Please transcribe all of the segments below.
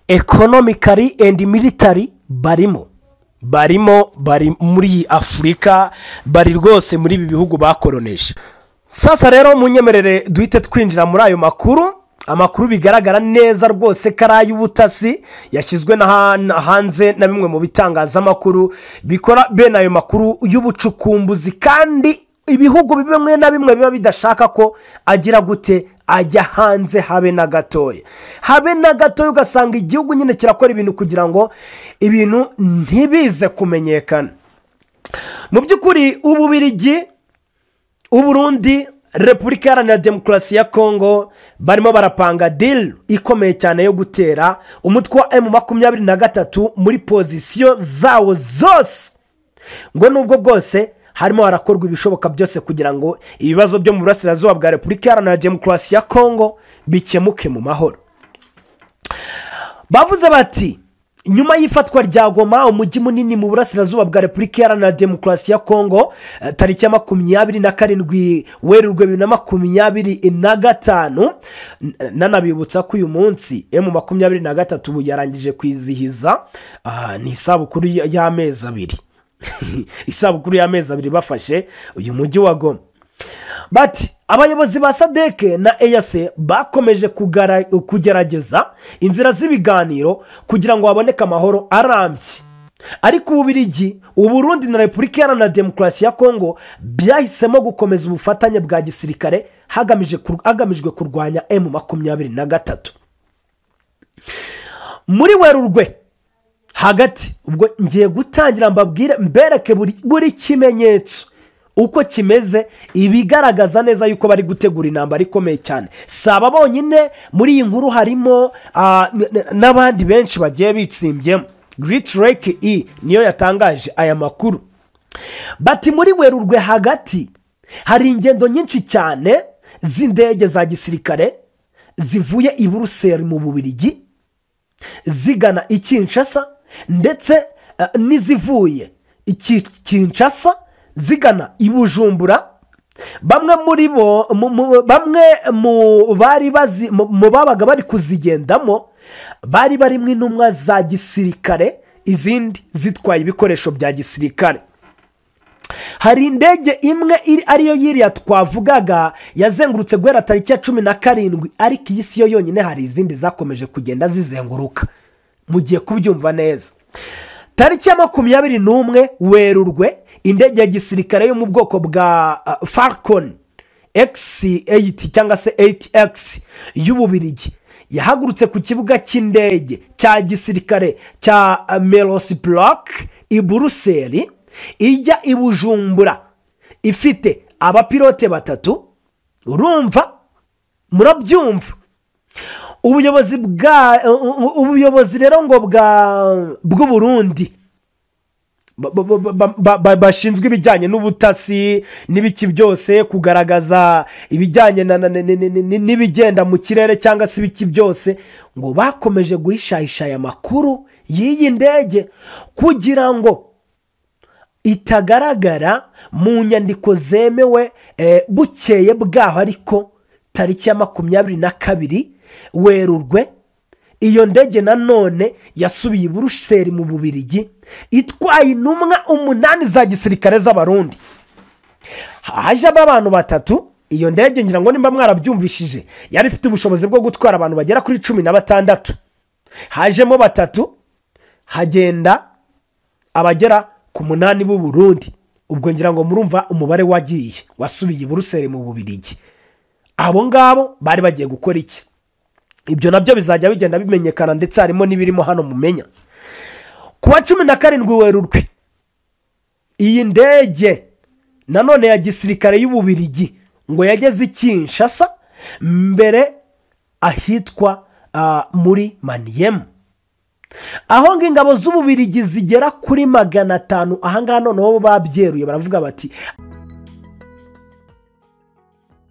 Economically and military barimo bari muri Afurika, bari rwose muri ibi bihugu bakoroneje. Sasa rero munyemerere duhite twinjira muri ayo makuru. Amakuru bigaragara neza rwose ko ari ay'ubutasi yashyizwe hanze na bimwe mu bitangazamakuru bikora bene ayo makuru y'ubucukumbuzi, kandi ibihugu bimwe na bimwe biba bidashaka ko agira gute ajya hanze habe na gatoya, habe na gatoya. Ugasanga igihugu nyine kirakora ibintu kugira ngo ibintu ntibize kumenyekana. Mu by'ukuri Ububirigi, Uburundi, Repubulika Iharanira Demokarasi ya Kongo barimo barapanga deal ikomeye cyane yo gutera umutwe wa M23 muri position zawo zose, ngo nubwo bwose harimo harakorwa ibishoboka byose kugira ngo ibibazo byo mu burasirazuba bwa Repubulika Iharanira Demokarasi ya Kongo bikemuke mu mahoro. Bavuze bati nyuma y'ifatwa rya Goma, umujyi munini mu burasirazuba bwa Repubulika Iharanira Demokarasi ya Kongo, tariki ya 27 Werurwe 2025, nanabibutsa ko uyu munsi M23 yarangije kwizihiza ni isabukuru y'amezi abiri isabukuru y'amezi abiri bafashe uyu mujyi wa Goma. Bati abayobozi ba SADC na EAC bakomeje kugerageza inzira z'ibiganiro kugira ngo haboneke amahoro arambye, ariko Ububirigi, Uburundi na Repubulika Iharanira Demokarasi ya Kongo byahisemo gukomeza ubufatanye bwa gisirikare hagamijwe kurwanya M23. Muri Werurwe hagati, ubwo ngiye gutangira mbabwire mbereke buri kimenyetso uko kimeze, ibigaragaza neza yuko bari gutegura intambara ikomeye cyane. Saba bonyine muri iyi nkuru harimo n'abandi benshi bagiye bitsimbyemo. Great Lake E niyo yatangaje aya makuru. Bati muri Werurwe hagati hari ingendo nyinshi cyane z'indege za gisirikare zivuye i Buruseli mu Bubiligi zigana i Kinshasa, ndetse n'izivuye i Kinshasa zigana i Bujumbura. Bamwe muri bo, bamwe mu bari bazi mu babaga bari kuzigendamo bari barimo intumwa za gisirikare, izindi zitwaye ibikoresho bya gisirikare. Hari indege imwe ariyo yiriya twavugaga yazengurutse guhera tariki ya 17, ariko iyi si yo yonyine, hari izindi zakomeje kugenda zizenguruka. Mugiye kubyumva neza. Tariki ya 21 Werurwe, indege ya gisirikare yo mu bwoko bwa Falcon X8 cyangwa se 8X y'Ububirigi yahagurutse ku kibuga cy'indege cya gisirikare cya Melosbrook i Buruseli ijya i Bujumbura, ifite abapilote 3. Urumva, murabyumva. Ubuyobozi rero ngo bw'u Burundi bashinzwe ibijyanye n'ubutasi n'ibiki byose, kugaragaza ibijyanye n'ibigenda mu kirere cyangwa se ibiki byose, ngo bakomeje guhishahisha aya makuru y'iyi ndege kugira ngo itagaragara mu nyandiko zemewe. Bukeye bwaho ariko tariki ya 22 Werurwe, iyo ndege nanone yasubiye i Buruseli mu Bubiligi itwaye intumwa 8 za gisirikare z'Abarundi. Hajemo abantu 3. Iyo ndege ngira ngo nimba mwarabyumvishije yari ifite ubushobozi bwo gutwara abantu bagera kuri 16. Hajemo 3, hagenda abagera ku 8 b'u Burundi. Ubwo ngira ngo murumva umubare wagiye wasubiye i Buruseli mu Bubiligi. Abo ngabo bari bagiye gukora iki? Ibyo nabyo bizajya bigenda bimenyekana, ndetse harimo n'ibirimo hano mumenya. Ku wa 17 Werurwe, iyi ndege nanone ya gisirikare y'Ububirigi ngo yageze i Kinshasa mbere ahitwa muri Maniema, aho ngo ingabo z'Ububirigi zigera kuri 500. Ahangaha noneho babyeruye baravuga bati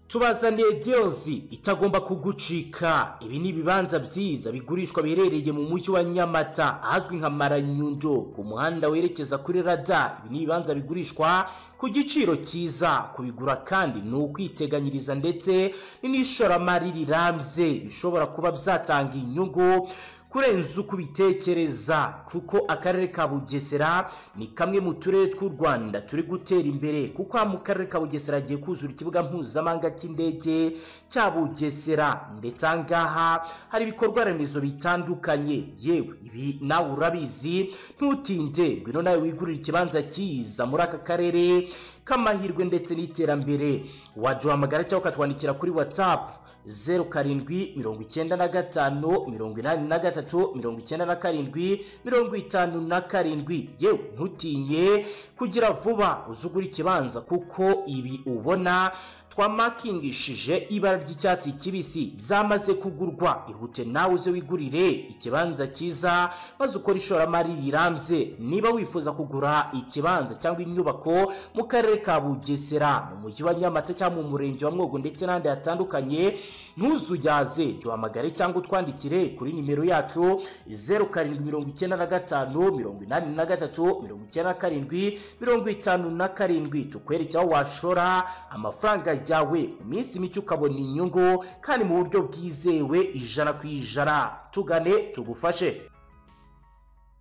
tubazaniye deals itagomba kugucika. Ibi ni ibibanza byiza bigurishwa biherereye mu mujyi wa Nyamata ahazwi nka Maranyundo ku muhanda werekeza kuri Rada. Ibi ni ibibanza bigurishwa ku giciro cyiza, kubigura kandi ni ukwiteganyiriza ndetse n'ishoramari rirambye bishobora kuba byatanga inyungu. Kurenza uko ubitekereza, kuko akarere ka Bugesera ni kamwe mu turere tw'u Rwanda turi gutera imbere, kuko mu karere ka Bugesera hagiye kuzura ikibuga mpuzamahanga cy'indege cya Bugesera, ndetse aha ngaha hari ibikorwa remezo bitandukanye. Yewe ibi nawe urabizi, ntutinde, ngwino nawe wigurire ikibanza cyiza muri aka karere k'amahirwe ndetse n'iterambere. Waduhamagara cyangwa ukatwandikira kuri WhatsApp 07 95 83 97 57. Yewe ntutinye kugira vuba uzugura ikibanza, kuko ibi ubona twamakingishije ibara ry'icyatsi kibisi byamaze kugurwa. Ihute nawe uze wigurire ikibanza cyiza maze ukore ishoramari rirambye. Niba wifuza kugura ikibanza cyangwa inyubako mu karere ka Bugesera, mu mujyi wa Nyamata cyangwa mu murenge wa Mwogo ndetse n'ahandi hatandukanye, ntuzuyaze, duhamagare cyangwa utwandikire kuri nimero yacu 07 95 83 97 57, tukwereke aho washora amafaranga yawe mu minsi mike ukabona inyungu kandi mu buryo bwizewe 100%. Tugane tugufashe.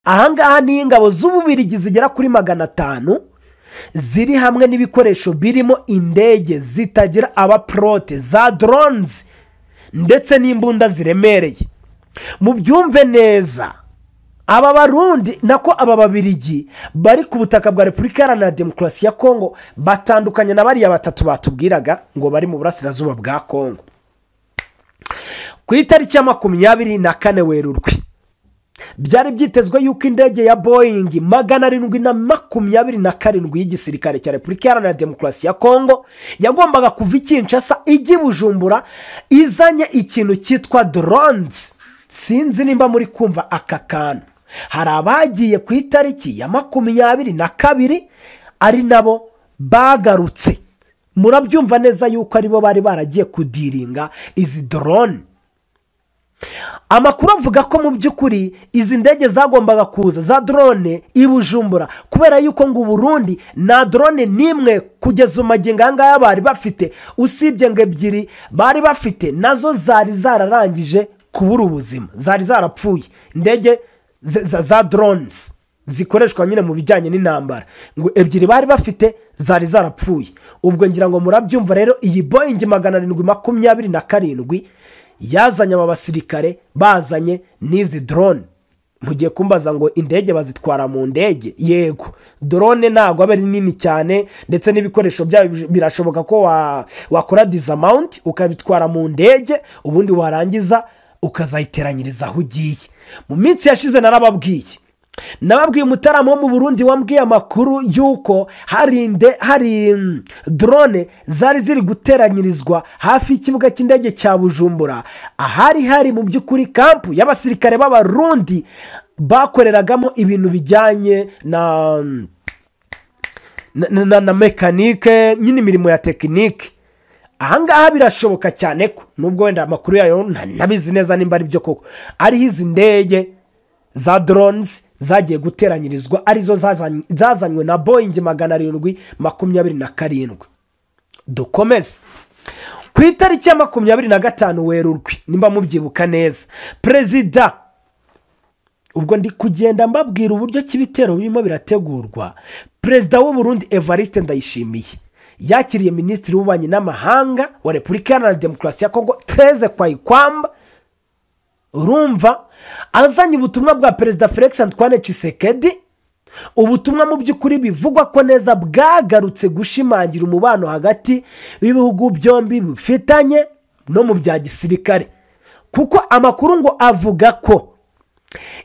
Ahangaha ni ingabo z'Ububirigi zigera kuri 500 ziri hamwe n'ibikoresho birimo indege zitagira abapilote za drones ndetse n'imbunda ziremereye. Mubyumve neza, aba Barundi nako aba Babirigi bari ku butaka bwa Repubulika Iharanira Demokarasi ya Kongo batandukanye na bariya batatu batubwiraga ngo bari mu burasirazuba bwa Kongo. Ku itariki ya 24 Werurwe byari byitezwe yuko indege ya Boeing 727 y'igisirikare cya Repubulika Iharanira Demokarasi ya Kongo yagombaga kuva i Kinshasa ijya i Bujumbura izanye ikintu cyitwa drones. Sinzi nimba muri kumva aka kantu. Hari abagiye ku itariki ya 22 ari nabo bagarutse. Murabyumva neza yuko aribo bari baragiye kudiringa izi drone. Amakuru avuga ko mu by'ukuri izi ndege zagombaga kuza za drone i Bujumbura, kubera yuko ngo Burundi na drone nimwe kugeza magingo aya ngaya bari bafite, usibye ngo ebyiri bari bafite nazo zari zararangije kubura ubuzima, zari zarapfuye. Indege za drones zikoreshwa nyine mu bijyanye n'intambara, ngo ebyiri bari bafite zari zarapfuye. Ubwo ngira ngo murabyumva rero, iyi Boeing 727 yazanye aba basirikare bazanye n'izi drone. Mugiye kumbaza ngo indege bazitwara mu ndege? Yego, drone ntago aba ari nini cyane, ndetse n'ibikoresho byayo birashoboka ko wakora dismount ukabitwara mu ndege, ubundi warangiza ukazayiteranyiriza aho ugiye. Mu minsi yashize narababwiye umutaramu wo mu Burundi wambwiye amakuru yuko hari drone zari ziri guteranyirizwa hafi y'ikibuga cy'indege cya Bujumbura, ahari hari mu by'ukuri kampu y'abasirikare b'Abarundi bakoreragamo ibintu bijyanye na mekanike, nyine imirimo ya tekinike. Ahangaha birashoboka cyane ko nubwo wenda amakuru yayo ntabizi neza nimba ari byo koko, ari izi ndege za drones zagiye guteranyirizwa arizo zazanywe na Boeing 727. Dukomeze. Ku itariki ya 25 Werurwe, nimba mubyibuka neza, perezida, ubwo ndi kugenda mbabwira uburyo kibitero birimo birategurwa, perezida w'u Burundi Evariste Ndayishimiye yakiriye minisitiri w'ububanyi n'amahanga wa Repubulika Iharanira Demokarasi ya Kongo Thérèse Kayikwamba, urumva azanye ubutumwa bwa perezida Felix Antoine Tshisekedi, ubutumwa mu by'ukuri bivugwa ko neza bwagarutse gushimangira umubano hagati y'ibihugu byombi bifitanye no mu bya gisirikare, kuko amakuru ngo avuga ko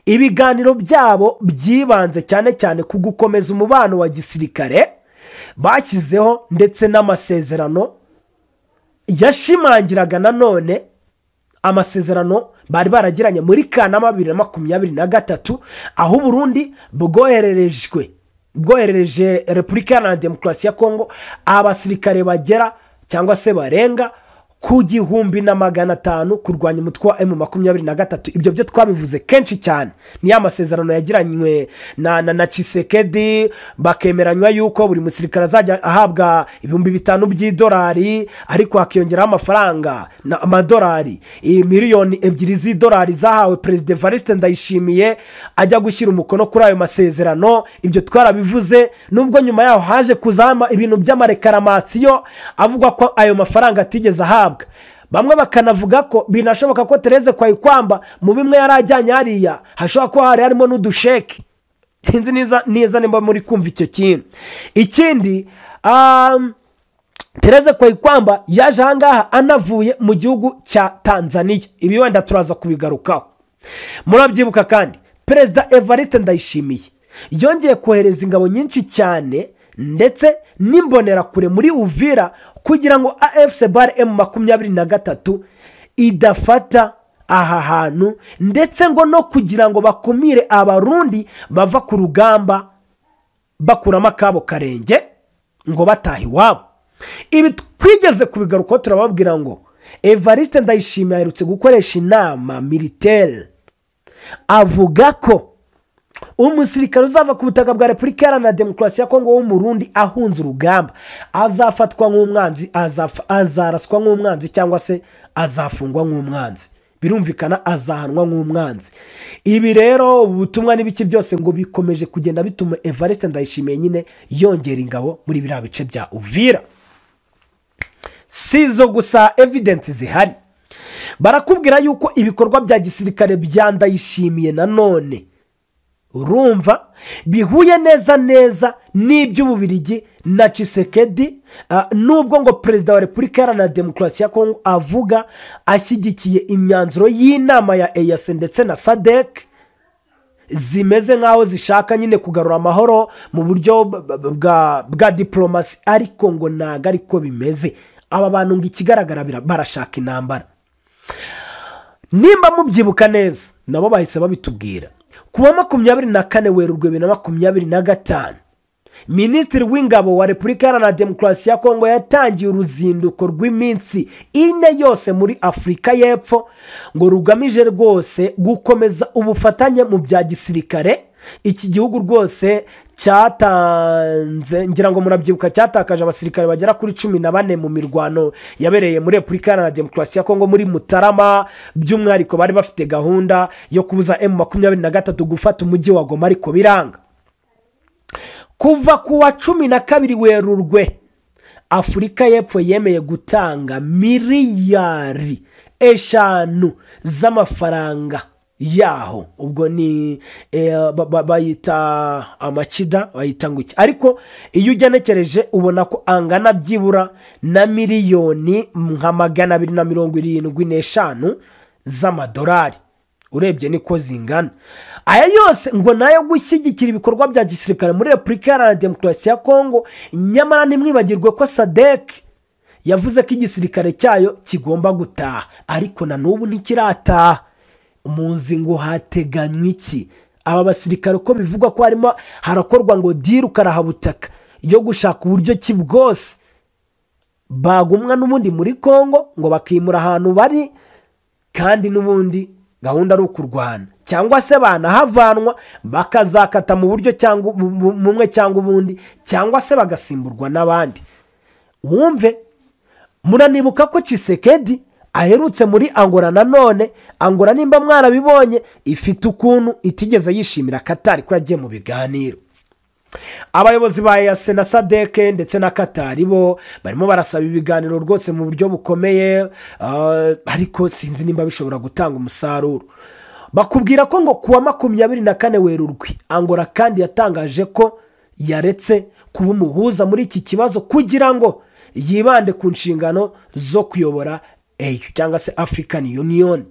ibiganiro byabo byibanze cyane cyane ku gukomeza umubano wa gisirikare bashyizeho, ndetse n'amasezerano yashimangiraga nanone amasezerano bari baragiranye muri Kanama 2023, aho Burundi bwoherereje Repubulika Iharanira Demokarasi ya Kongo abasirikare bagera cyangwa se barenga ku 1500 kurwanya umutwe wa M23. Ibyo byo twabivuze kenshi cyane, ni ya masezerano yagiranywe na Tshisekedi, bakemeranywa yuko buri musirikare azajya ahabwa 5000 by'idolari, ariko hakiyongeraho amafaranga na amadolari 2 z'idolari zahawe Perezida Evariste Ndayishimiye ajya gushyira umukono kuri ayo masezerano. Ibyo twarabivuze, nubwo nyuma yaho haje kuzama ibintu by'amarekaramasiyo avugwa ko ayo mafaranga atigeze ahabwa. Bamwe bakanavuga ko binashoboka ko Therese Kayikwamba mu bimwe yarajyanye hariya hashobora kuba hari harimo n'udusheke. Sinzi neza nimba muri kumva icyo kintu. Ikindi, Therese Kayikwamba yaje ahangaha anavuye mu gihugu cya Tanzania. Ibi wenda turaza kubigarukaho. Murabyibuka kandi Perezida Evariste Ndayishimiye yongeye kohereza ingabo nyinshi cyane ndetse n'imbonerakure muri Uvira kugira ngo AFC bar M23 idafata aha hantu, ndetse ngo no kugira ngo bakumire abarundi bava ku rugamba bakuramo akabo karenge ngo bataha iwabo. Ibi twigeze kubigarukaho, turababwira ngo Evariste Ndayishimiye aherutse gukoresha inama militaire avuga ko umusirikare uzava ku butaka bwa Repubulika Iharanira Demokarasi ya Kongo w'Umurundi ahunze urugamba azafatwa nk'umwanzi, azaraswa nk'umwanzi cyangwa se azafungwa nk'umwanzi, birumvikana azahanwa nk'umwanzi. Ibi rero ubutumwa n'ibiki byose ngo bikomeje kugenda bituma Evariste Ndayishimiye nyine yongera ingabo muri biriya bice bya Uvira. Si izo gusa evidence zihari, barakubwira yuko ibikorwa bya gisirikare bya Ndayishimiye nanone urumva bihuye neza neza n'iby'Ububirigi na Tshisekedi, nubwo ngo Perezida wa Repubulika Iharanira Demokarasi ya Kongo avuga ashyigikiye imyanzuro y'inama ya EAC ndetse na SADC zimeze nk'aho zishaka nyine kugarura amahoro mu buryo bwa diplomasi, ariko ngo ntago ariko bimeze. Aba bantu ngo ikigaragara barashaka intambara. Nimba mubyibuka neza nabo bahise babitubwira. Kuwa 24 Werurwe 2025, Minisitiri w'Ingabo wa Repubulika Iharanira Demokarasi ya Kongo yatangiye uruzinduko rw'iminsi 4 yose muri Afurika y'Epfo ngo rugamije rwose gukomeza ubufatanye mu bya gisirikare. Iki gihugu rwose cyatanze, ngira ngo murabyibuka, cyatakaje abasirikare bagera kuri 14 mu mirwano yabereye muri Repubulika Iharanira Demokarasi ya Kongo muri Mutarama. By'umwihariko bari bafite gahunda yo kubuza M23 gufata umujyi wa Goma, ariko biranga. Kuva ku wa 12 Werurwe, Afurika y'Epfo yemeye gutanga miliyari 5 z'amafaranga yaho, ubwo ni bayita amakida, bayita nguki, ariko iyo ugenekereje ubona ko angana byibura na miliyoni nka 275 z'amadolari, urebye niko zingana. Aya yose ngo nayo gushyigikira ibikorwa bya gisirikare muri Repubulika Iharanira Demokarasi ya Kongo. Nyamara ntimwibagirwe ko SADC yavuze ko igisirikare cyayo kigomba gutaha, ariko na n'ubu ntikirataha. Muzi ngo hateganywa iki? Aba basirikare uko bivugwa ko harimo harakorwa ngo deal karahabutaka yo gushaka uburyo ki bwose bagumwa n'ubundi muri Kongo, ngo bakimura ahantu bari, kandi n'ubundi gahunda ari ukurwana, cyangwa se banahavanwa bakazakata mu buryo cyangwa mumwe cyangwa ubundi, cyangwa se bagasimburwa n'abandi. Wumve, muranibuka ko Tshisekedi aherutse muri Angola nanone. Angola nimba mwarabibonye ifite ukuntu itigeze yishimira Qatar ko yagiye mu biganiro. Abayobozi ba EAC na SADC ndetse na Qatar bo barimo barasaba ibiganiro rwose mu buryo bukomeye, ariko sinzi nimba bishobora gutanga umusaruro. Bakubwira ko ngo kuwa 24 Werurwe Angola kandi yatangaje ko yaretse kuba umuhuza muri iki kibazo kugira ngo yibande ku nshingano zo kuyobora AU cyangwa se African Union.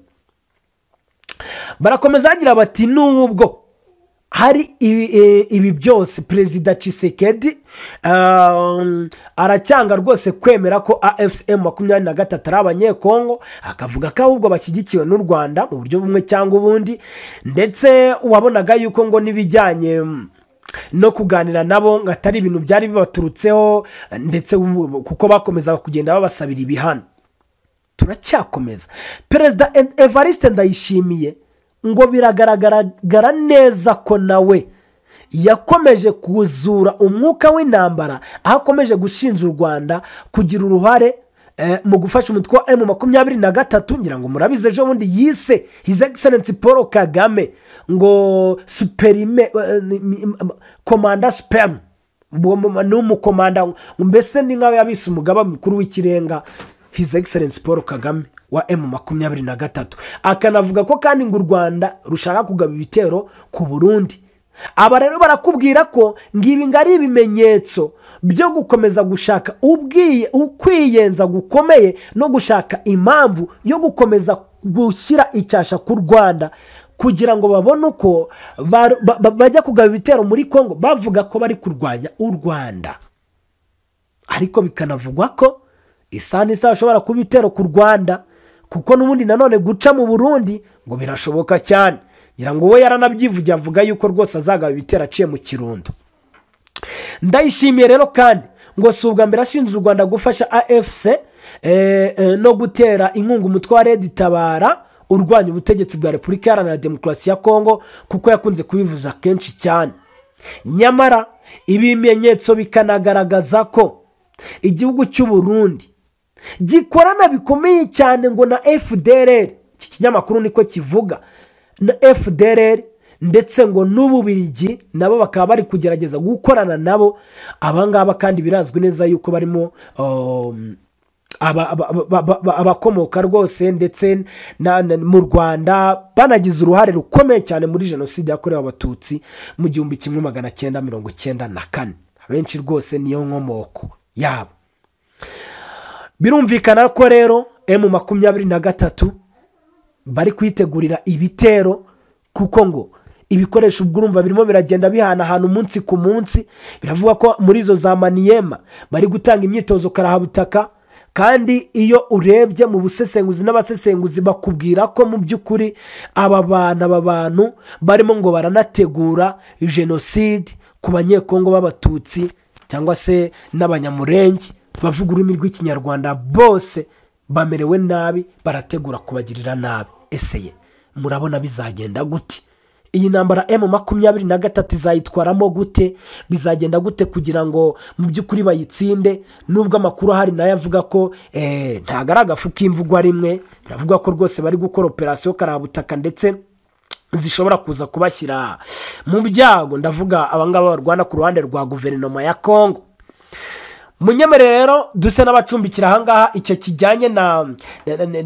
Barakomeza bagira bati nubwo hari ibi byose, Perezida Tshisekedi aracyanga rwose kwemera ko AFC M23 ari abanyekongo, akavuga ko ahubwo bashyigikiwe n'u Rwanda mu buryo bumwe cyangwa ubundi, ndetse wabonaga yuko ngo n'ibijyanye no kuganira nabo ngo atari ibintu byari bibaturutseho, ndetse kuko bakomezaga kugenda babasabira ibihano. Turacyakomeza. Perezida Evariste Ndayishimiye ngo biragaragara neza ko nawe yakomeje kuzura umwuka w'intambara, aho akomeje gushinja u Rwanda kugira uruhare mu gufasha umutwe wa M23. Ngira ngo murabizi, ejo bundi yise His Excellency Paul Kagame ngo superime komanda sperm, ni umukomanda, mbese ni nkaho yabise umugaba mukuru w'ikirenga His Excellency Paul Kagame wa M23. Akanavuga ko kandi ngo u Rwanda rushaka kugaba ibitero ku Burundi. Aba rero barakubwira ko ngibi ngari ibimenyetso byo gukomeza gushaka ukwiyenza gukomeye no gushaka impamvu yo gukomeza gushyira icyasha ku Rwanda, kugira ngo babone uko bajya kugaba ibitero muri Kongo bavuga ko bari kurwanya u Rwanda. Ariko bikanavugwa ko isa n'isa ashobora kuba ibitero ku Rwanda, kuko n'ubundi nanone guca mu Burundi ngo birashoboka cyane. Ngira ngo we yaranabyivugiye avuga yuko rwose azagaba ibitero aciye mu Kirundo. Ndayishimiye rero kandi ngo si ubwa mbere ashinja u Rwanda gufasha AFC no gutera inkunga umutwe wa Red Tabara urwanya ubutegetsi bwa Repubulika Iharanira Demokarasi ya Kongo, kuko yakunze kubivuza kenshi cyane. Nyamara ibimenyetso bikanagaragaza ko igihugu cy'u Burundi gikorana bikomeye cyane ngo na FDLR, iki kinyamakuru niko kivuga, na FDLR ndetse ngo n'Ububirigi nabo bakaba bari kugerageza gukorana nabo. Abangaba kandi birazwi neza yuko barimo abakomoka rwose ndetse mu Rwanda banagize uruhare rukomeye cyane muri jenoside yakorewe Abatutsi mu 1994. Abenshi rwose niyo nkomoko yabo. Birumvikana ko rero M23 bari kwitegurira ibitero, kuko ngo ibikoresho ubwo birimo biragenda bihana ahantu umunsi ku munsi. Biravuga ko muri izo za Maniema bari gutanga imyitozo karahabutaka, kandi iyo urebye mu busesenguzi n'abasesenguzi bakubwira ko mu by'ukuri aba bantu barimo ngo baranategura jenoside ku Banyekongo b'Abatutsi cyangwa se n'Abanyamurenge bavuga ururimi rw'Ikinyarwanda, bose bamerewe nabi, barategura kubagirira nabi. Eseye murabona bizagenda gute? Iyi ntambara M23 izayitwaramo gute? Bizagenda gute kugira ngo mu by'ukuri bayitsinde? Nubwo amakuru ahari nayo avuga ko ntago ari agafu k'imvugwa rimwe, biravuga ko rwose bari gukora operasiyo karabutaka ndetse zishobora kuza kubashyira mu byago. Ndavuga abangaba barwana ku ruhande rwa guverinoma ya Kongo. Munyemerere rero duse n'abacumbikira ahangaha icyo kijyanye na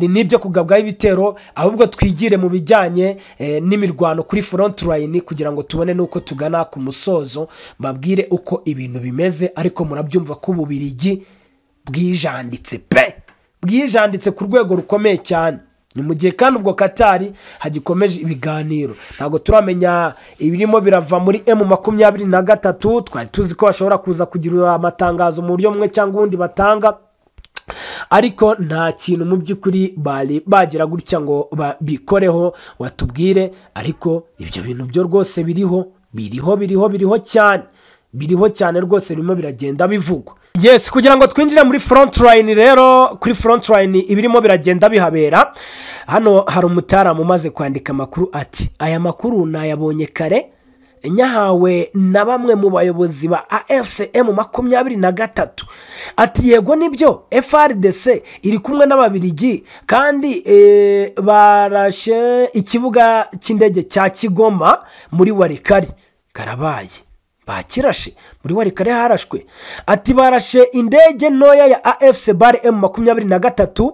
n'ibyo kugabwaho ibitero, ahubwo twigire mu bijyanye n'imirwano kuri front line kugira ngo tubone nuko tugana ku musozo, mbabwire uko ibintu bimeze. Ariko murabyumva ko Ububirigi bwijanditse pe, bwijanditse ku rwego rukomeye cyane. Ni mu gihe kandi ubwo Katari hagikomeje ibiganiro, ntabwo turamenya ibirimo birava muri M23. Twari tuzi ko bashobora kuza kugira amatangazo mu buryo bumwe cyangwa ubundi batanga, ariko nta kintu mu by'ukuri bari bagira gutya ngo babikoreho watubwire. Ariko ibyo bintu byo rwose biriho biriho biriho biriho cyane, biriho cyane rwose, birimo biragenda bivugwa. Yes, kugira ngo twinjire muri front line rero, kuri front line ibirimo biragenda bihabera. Hano hari umutaramu umaze kwandika amakuru ati aya makuru nayabonye kare nyahawe na bamwe mu bayobozi ba AFC M23. Ati yego nibyo, FRDC iri kumwe n'Ababirigi kandi barashe ikibuga cy'indege cya Kigoma muri Walikale. Karabaye, bakirashe muri Walikale harashwe. Ati barashe indege ntoya ya AFC bar M23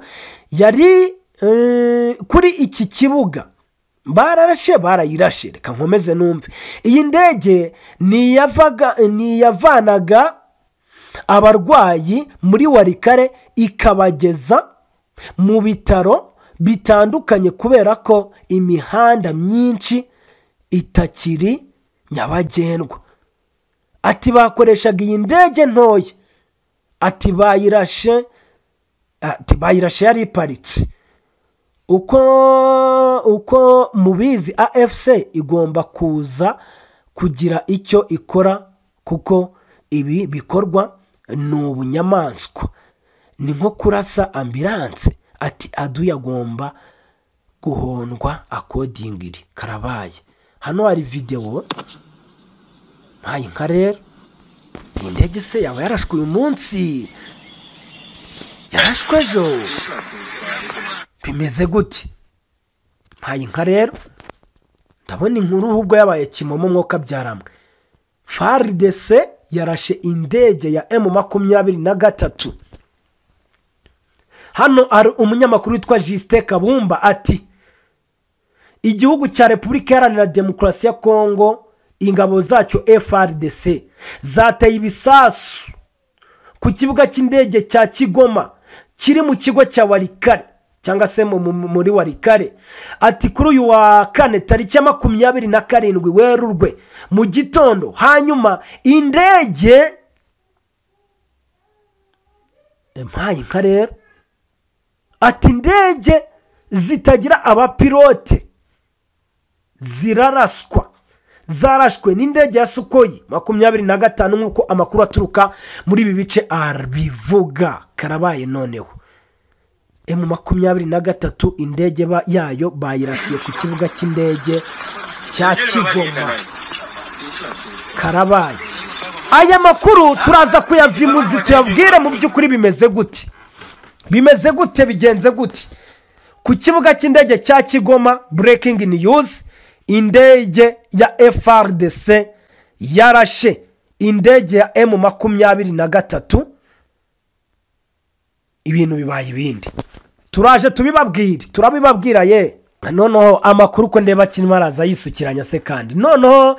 yari kuri iki kibuga, bararashe, barayirashe. Reka nkomeze numve. Iyi ndege niyavanaga abarwayi muri Walikale ikabageza mu bitaro bitandukanye, kubera ko imihanda myinshi itakiri nyabagendwa. Ati bakoreshaga iyi ndege ntoya, ati bayirashe, ati bayirashe yari iparitse. Uko mubizi AFC igomba kuza kugira icyo ikora, kuko ibi bikorwa ni ubunyamaswa, ni nko kurasa ambulance. Ati aduyi agomba guhondwa accordingly. Karabaye. Hano hari videwo mpaye nka rero iyi ndege se yaba yarashwe uyu munsi, yarashwe ejo, bimeze gute? Mpaye nka rero ndabona inkuru ahubwo yabaye kimomo mwuka byaramwe. FARDC yarashe indege ya M23. Hano hari umunyamakuru witwa Justin Kabumba ati igihugu cya Repubulika Iharanira Demokarasi ya Kongo ingabo zacyo FARDC zateye ibisasu ku kibuga cy'indege cya Kigoma kiri mu kigo cya Walikale cyangwa se muri Walikale. Ati kuri uyu wa kane tariki ya 27 Werurwe mu gitondo, hanyuma indege mpaye nka rero ati indege zitagira abapilote ziraraswa, zarashwe n'indege ya Sukhoi 25 nk'uko amakuru aturuka muri ibi bice abivuga. Karabaye noneho M23 indege yayo bayirasiye ku kibuga cy'indege cya Kigoma. Karabaye. Aya makuru turaza kuyavimuzi tuyabwire mu by'ukuri bimeze gute, bimeze gute, bigenze gute ku kibuga cy'indege cya Kigoma. Breaking news, indege ya FARDC yarashe indege ya M23. Ibintu bibaye ibindi, turaje tubibabwire, turabibabwira ye. Noneho amakuru ko ndeba kirimo araza yisukiranya se kandi. Noneho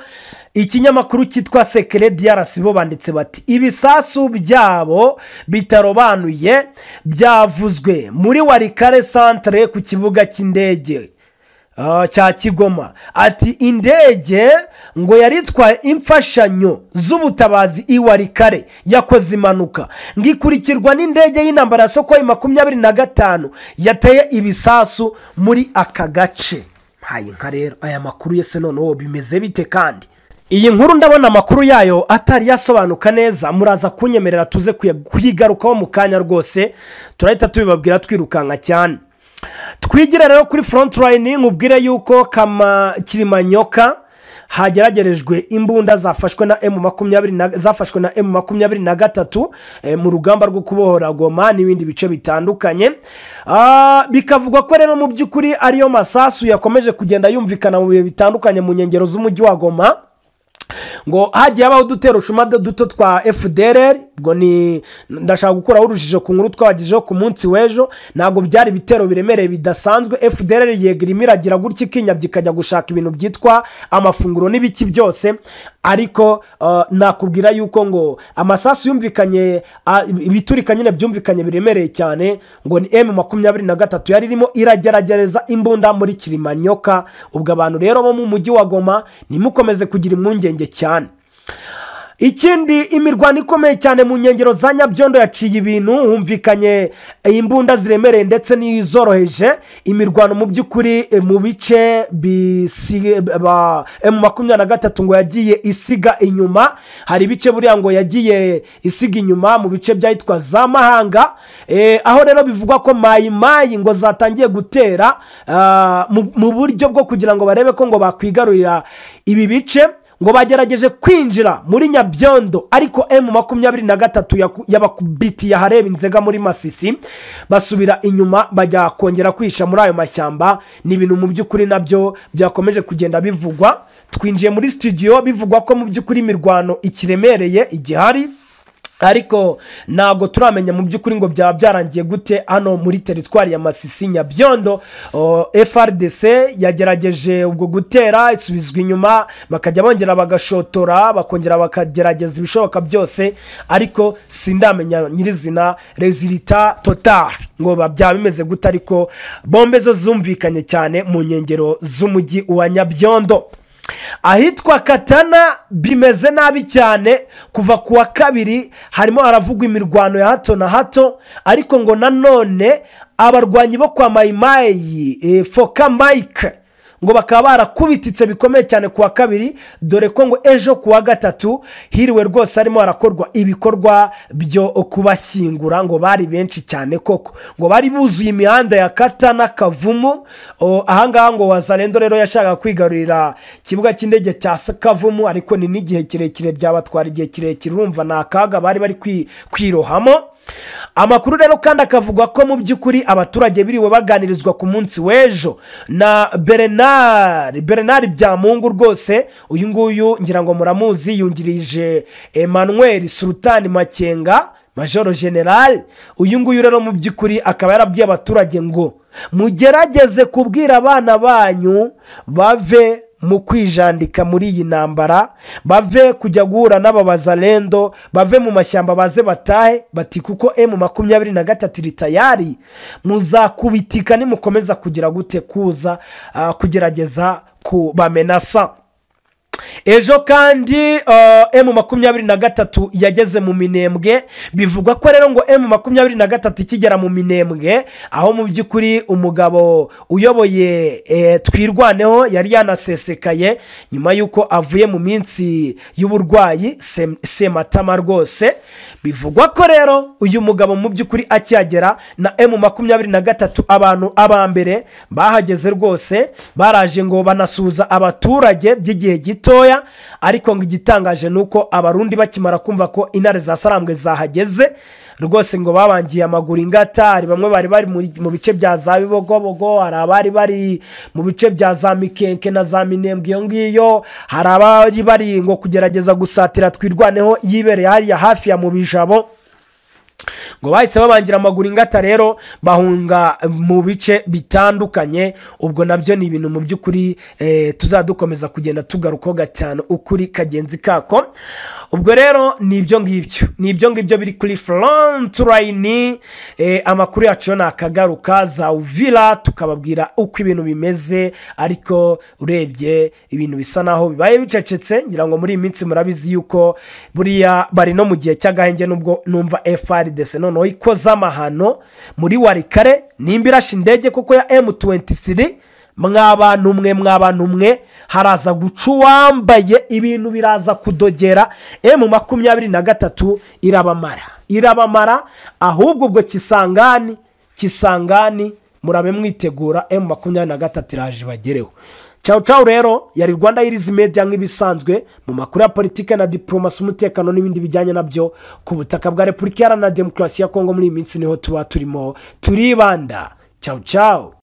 ikinyamakuru cyitwa Secret DRC bo banditse bati ibisasu byabo bitarobanuye byavuzwe muri Walikale centre ku kibuga cy'indege cya Kigoma. Ati indege ngo yari itwaye imfashanyo z'ubutabazi i Walikale yakoze impanuka, ngo ikurikirwa n'indege y'intambara ya Sukhoi 25 yateye ibisasu muri aka gace. Mpaye nka rero aya makuru yese noneho bimeze bite? Kandi iyi nkuru ndabona amakuru yayo atari yasobanuka neza, muraza kunyemerera tuze kuyigarukaho mu kanya rwose, turahita tubibabwira twirukanka cyane. Twigira rero kuri front line, nkubwire yuko kama Kilimanyoka hageragerejwe imbunda zafashwe na M20 zafashwe na M23 mu rugamba rwo kubohora Goma n'ibindi bice bitandukanye. Bikavugwa ko rero mu by'ukuri ariyo masasu yakomeje kugenda yumvikana mu bihe bitandukanye mu nkengero z'umujyi wa Goma, ngo hagiye habaho udutero shuma duto twa FDLR. Ngo ni ndashaka gukuraho urujijo ku nkuru twabagejeho ku munsi w'ejo, ntabwo byari ibitero biremereye bidasanzwe. FDLR yegera imiragira gutya ikinyabya ikajya gushaka ibintu byitwa amafunguro n'ibiki byose, ariko nakubwira yuko ngo amasasu yumvikanye, ibiturika nyine byumvikanye biremereye cyane, ngo ni M23 yari irimo iragerageza imbunda muri Kilimanyoka. Ubwo abantu rero bo mu mujyi wa Goma nimukomeze kugira impungenge cyane. Ikindi, imirwano ikomeye cyane mu nkengero za Nyabyondo yaciye ibintu, humvikanye imbunda ziremereye ndetse n'izoroheje. Imirwano mu by'ukuri mu bice M23 ngo yagiye isiga inyuma, hari ibice buriya ngo yagiye isiga inyuma mu bice byahitwa za Mahanga, aho rero bivugwa ko mayimayi ngo zatangiye gutera mu buryo bwo kugira ngo barebe ko ngo bakwigarurira ibi bice. Ngo bagerageje kwinjira muri Nyabyondo, ariko M23 yabakubitiye ahareba inzega muri Masisi, basubira inyuma bajya kongera kwisha muri ayo mashyamba. Ni ibintu mu by'ukuri nabyo byakomeje kugenda bivugwa. Twinjiye muri studio bivugwa ko mu by'ukuri imirwano ikiremereye igihari, ariko ntabwo turamenya mu by'ukuri ngo byaba byarangiye gute hano muri teritwari ya Masisi Nyabyondo. FARDC yagerageje ubwo gutera isubizwa inyuma, bakajya bongera bagashotora, bakongera bakagerageza ibishoboka byose, ariko sindamenya nyirizina resultat total ngo byaba bimeze gute, ariko bombe zo zumvikanye cyane mu nkengero z'umujyi wa Nyabyondo. Ahitwa Katana bimeze nabi cyane, kuva ku wa kabiri harimo haravugwa imirwano ya hato na hato, ariko ngo nanone abarwanyi bo kwa Mayimayi Foka Mike ngo bakaba barakubititse bikomeye cyane kuwa kabiri, dore ko ngo ejo kuwa gatatu hiriwe rwose harimo harakorwa ibikorwa byo kubashyingura, ngo bari benshi cyane koko, ngo bari buzuye imihanda ya Kata na Kavumu. Ahangaha ngo Wazalendo rero yashakaga kwigarurira ikibuga cy'indege cya Kavumu, ariko ni n'igihe kirekire byabatwara igihe kirekire, urumva ni akaga bari bari kwirohamo. Amakuru rero kandi akavugwa ko mu by'ukuri abaturage biriwe baganirizwa ku munsi w'ejo na Bernard Byamungu rwose, uyu nguyu ngira ngo muramuzi, yungirije Emmanuel Sultan Makenga Major General. Uyu nguyu rero mu by'ukuri akaba yarabwiye abaturage ngo mugerageze kubwira abana banyu bave mu kwijandika muri iyi ntambara, bave kujya guhura n'ababazalendo, bave mu mashyamba baze batahe, bati kuko M23 iri tayari, muzakubitika nimukomeza kugira gute kuza kugerageza kubamenasa. Ejo kandi M23 yageze mu Minembwe, bivugwa ko rero ngo M23 ikigera mu Minembwe, aho mu by'ukuri umugabo uyoboye Twirwaneho yari yanasesekaye nyuma y'uko avuye mu minsi y'uburwayi Sematama rwose. Bivugwa ko rero uyu mugabo mu by'ukuri akihagera na M23 abantu abambere bahageze rwose baraje ngo banasuhuza abaturage by'igihe gitoya, ariko ngo igitangaje nuko abarundi bakimara kumva ko intare za Sarambwe zahageze rwose ngo babangiye amaguru ingata. Hari bamwe bari bari mu bice bya za Bibogobogo, hari abari bari mu bice bya za Mikenke na za Minembwe iyo ngiyo, hari abari bari ngo kugerageza gusatira Twirwaneho yibereye hariya hafi ya mu Bijabo, ngo bahise babangira amaguru ingata rero bahunga mu bice bitandukanye. Ubwo nabyo ni ibintu mu by'ukuri tuzadukomeza kugenda tugarukaho gatanu ukuri kagenzi kako. Ubwo rero ni ibyo ngibyo, ni ibyo ngibyo biri kuri front line. Amakuru yacu nakagaruka za Uvira tukababwira uko ibintu bimeze, ariko urebye ibintu bisa naho bibaye bicecetse. Ngira ngo muri iyi minsi murabizi yuko buriya bari no mu gihe cy'agahenge, nubwo numva FARDC noneho ikoze amahano muri Warikare, nimba irashe indege koko ya M23, mwabantu mwe haraza guca uwambaye, ibintu biraza kudogera. M23 irabamara, ahubwo ubwo Kisangani murabe mwitegura, M23 iraje bagereho. Ciao ciao. Rero yari Rwanda Irizi Media nk'ibisanzwe mu makuru ya politike na diplomasi, umutekano n'ibindi bijyanye nabyo ku butaka bwa Repubulika Iharanira Demokarasi ya Kongo. Muri iyi minsi niho tuba turimo turibanda. Ciao ciao.